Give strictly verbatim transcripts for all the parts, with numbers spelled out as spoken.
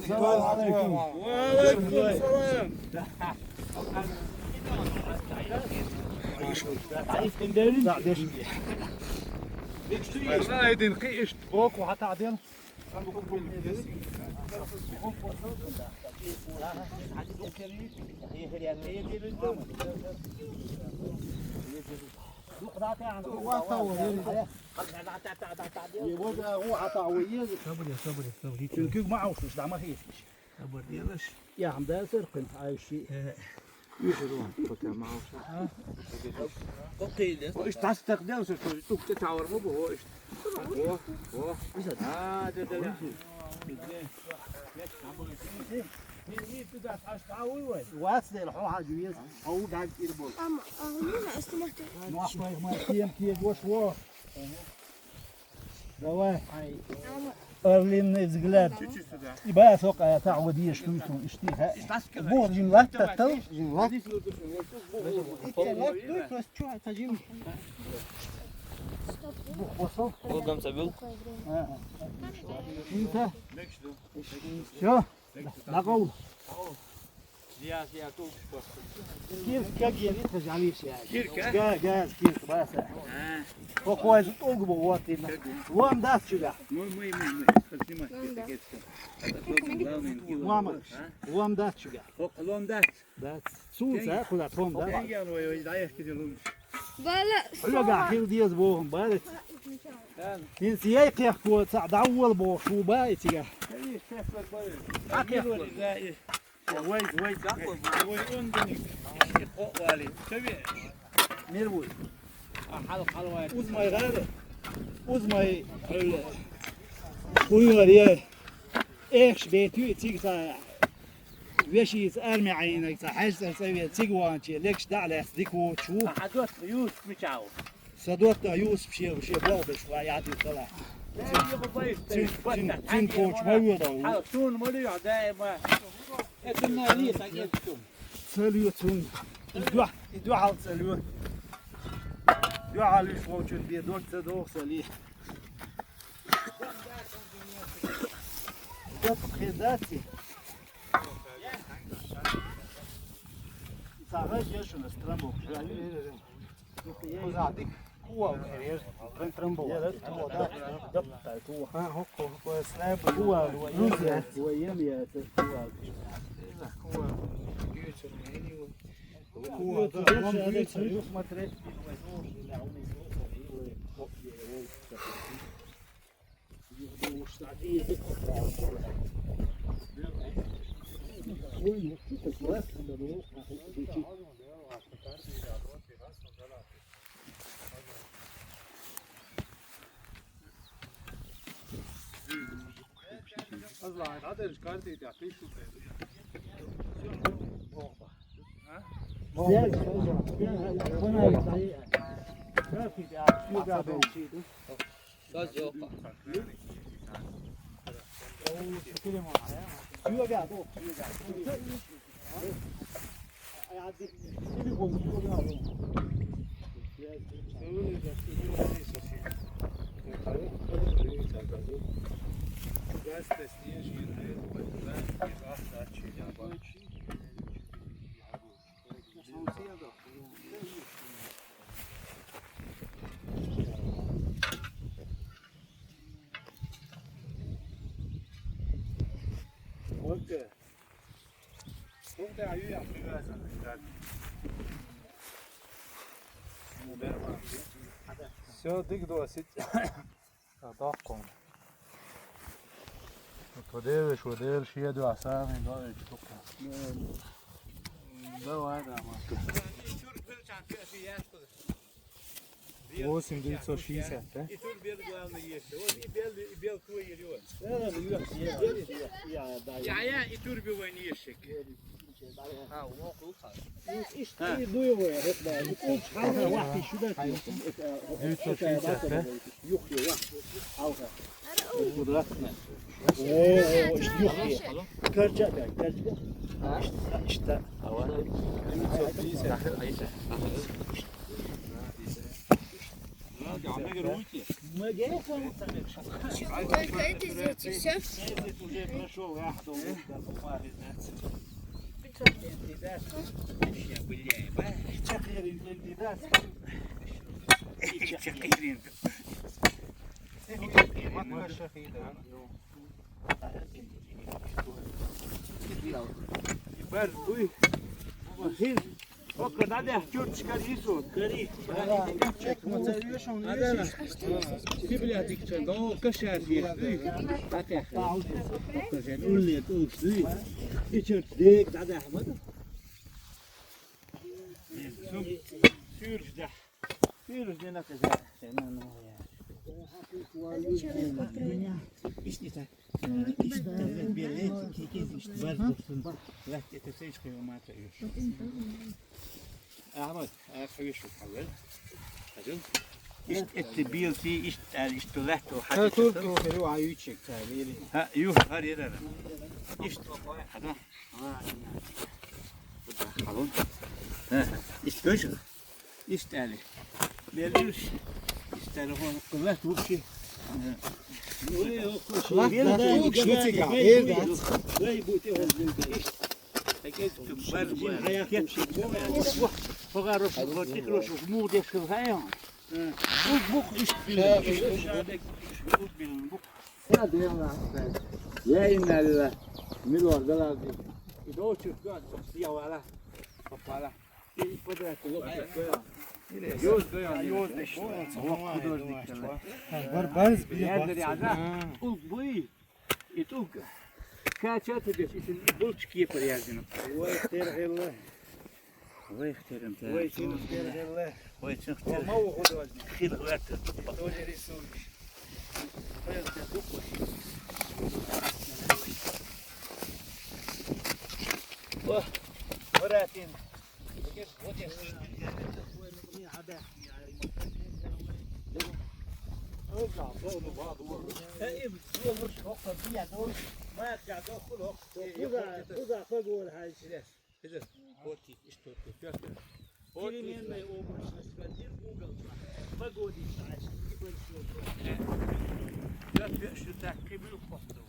Салам алейкум. Ва алейкум салам. Ай, дин, къи ишт, боку, хата, дин. Сабур, сабур, сабур. Чунгуьг ма авшуш, дама хийсиш. Сабур делаш. Я хӀама даьсар кхин, ай ши. Э. Иши ру, пока ма авшуш. А? Кокили. Иш тас так делаш, что тук ты тавар ма бу, иш. О, о. А, да, да, да. Вац дел, хьо хьажа веза, хьо у даг ир бол. Ам, а, ну, на, что махте. Ну, а что их махте, кие гош во. Давай. Ам. Орлиный взгляд. И бая сока я та вот еш туй тун ишти ха. Бу жин латта тал, жин лат. Итте лат туй, просто чё, это жин. Бу хосо. Болгам сабил. А, а. Инта. Всё. Дагов. Кирка гери тажалиш я. Кирка? Га, га, кирка баса. А. Покой тут олг бо вот именно. Лом дац чуга. Мой, мой, мой, мой. Снимай, снимай. Главное, не Мама, а? Лом дац чуга. О, лом дац. Дац. Сунца, куда лом дац. Бала. Алло, га, хил диез богом, балет. Ин сияй кехко, ца давол бо, шуба итига. А кехко. Вай, вай, вай, он дни. О, вали. Тебе. Мир будет. А хал, хал вай. Узмай гады. Узмай. Уйвар я. Эхш бету итиг ца. Веши ца арми айна ца. Хаж ца ца ве цига ванче. Лекш да лес дику чу. А хадот юс мичау. Садот да юс пше, пше бал беш ва яди кала. Цин, цин, цин коч ма ве да. Хал сун ма лю да ма. Это на лес а гет сун. Целью цун. Идва, идва хал целью. Идва хал иш вовчун бе дот ца дох цели. Дот хедати. Сага ешуна страмбо. Кузатик. Куа, трен, трен бо. Куа, да. Куа, куа, снайпер. Куа, Грузия. Куа, ем я, куа. Куа. Куа, да, он смотреть. Все, дик досить. А так он. Подивиш, подивиш, я два самі, два і штука. Давай, давай. Восемь девятьсот шестьдесят, да? И тут бел главный есть. Вот и бел, и бел твой, и вот. Я, я, и тут бивай не есть. А, у него круто. Девятьсот шестьдесят, да? Квадратная. О, о, о, иште юхе. Карча, да, карча. Ишта, ишта. Девятьсот пятьдесят. Надо, а мы говорим, уйти. Только это здесь, и всё. Уже прошёл, ах, долго, да, буквально двадцать. Чакирин, да? Чакирин. Барс буй. Хин. Окко, надо, чурчка рису. Гори. Сибля дикчен, но кашар есть. Атя. Тоже улет, улет. И чурч дик, надо, Ахмад. Сюрч, да. Сюрч, не надо, да. Ишти так. Ишти так. Белый, кикиз, ишти бар, дурсун. Лахте, это сечка, мата, юш. Ахмад, а хавиш хавел. Хажу. Ишт эти билти, ишт али, ишт лахто, хажу. Тур, тур, херу, аючек, та, били. Ха, ю, хар ерара. Ишт. Хада. Халон. Ха, ишт көш. Ишт али. Белиш. Ишт али хон кулат вупши. Кулат вупши. Ишт. Погар рош, тик рош, мух дешкыл хаян. Бух, бух, ишт билин, ишт билин, бух. Я инна лилла. Милуа галази. И дочу, я вала. Папала. И подряд, лоп, я. Ёз, я, ёз, я. Лоп, художник. Бар, бар, сбили, бар. Улк буй. И тук качать идёшь, если булочки порядок. Ой, терхелла. Ой, хтерем, да. Ой, чин хтерхелла. Ой, чин хтер. Мама художник. Хил хватит. Тоже рисуешь. Ой, это дух вообще. О, братин. Переменная облачность, один угол. Погоди, я пишу так, кибил посту.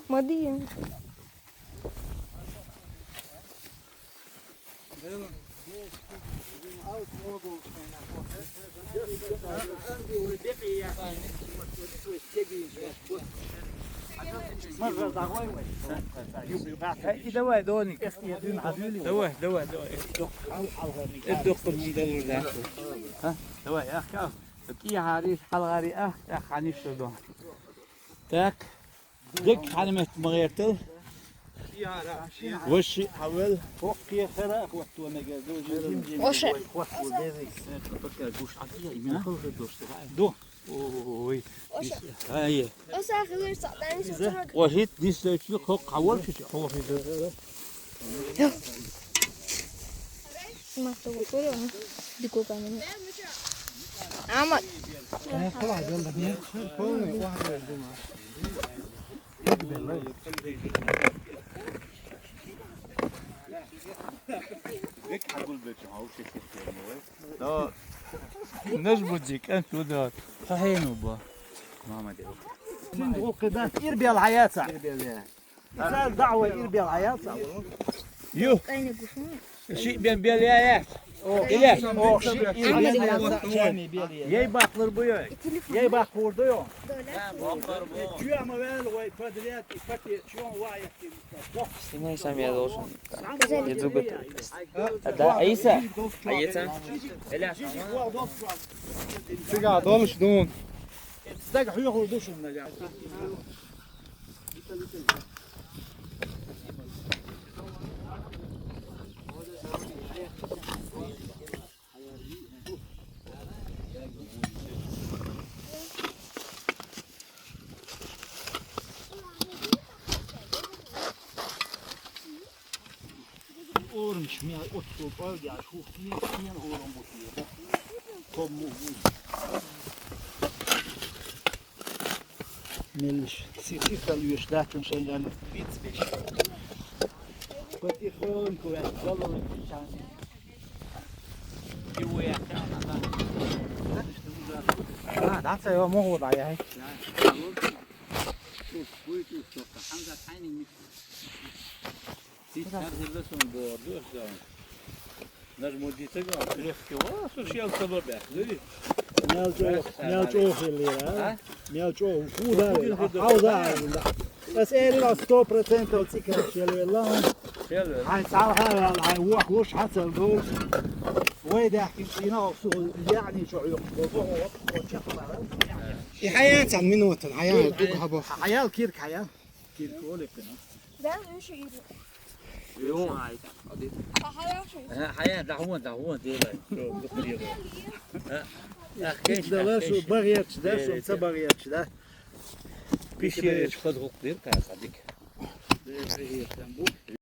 Мадин. Давай, давай, давай. Идём, идём, идём, да. А? Давай, ах, ах. Какие хари, халгари, ах, ах, они что, да. Так. Дик хьанимет ма гӀертал. Ваши хьавел. Хоккхе хара хӀотто мегар ду. Оша. Хоккхе дезик. Пока гуш атия имя хал хадош. Ду. Ой. Оша. Ай. Оша хилер сатан шо. Охит дисечли хок хавал чи хохит. Махту куру. Дико камин. Амат. Полный. Да. Наш будик, а туда. Хахейну ба. Мама де. Син гукъида ирбел хьаяца. Ирбел я. Исал даъва ирбел хьаяца. Ю. Ши бен бел я я. О, Ильяс, о, ши ирбел хьаяца. Ей бакълар буй. Ей бакълар буй. Чуя ма вел вай подряд и пати чуя вай. Снимай сам, я должен. Я дзугат. Да, Аиса. Аиса. Эля. Сига долш дун. Стаг хьуя хурдуш нага. Орум шмя отто палгаш хухтин, шмя орум бутия. Кому. Меллиш сихи халуеш датун шайган виц беш. Потихоньку я баллы чан. Его я там, а там. А, да, це його можу, да, я. Тут будет тут что-то. Там за тайный микро. Сиз хӀанз гьелбетун борду, да. Нажмудитага, легкий. О, слушай, я с тобой бях. Мел чӀох, мел чӀох хилира, а? А? Мел чӀох, худа, худа. Ас эрила сто процентов цикл шелвела. Шелвела. Ай, цал хавал, ай, вах, вуш, хацал гол. Вай дахкин шина, осу, яни, шо, ё, бо, бо, бо, бо, чехла. И хаян цан минутын, хаян, дуг хабо. Хаял кирк, хаял. Кирк оле кына. Да, ну ещё и Юн айта. Хаял шо. Хаял, дахун, дахун, дела. Шо, духрига. Ахкеш, далар шо, ахкеш. Багьячда, шо, ца багьячда. Пишереч ход гук дир, кая садик.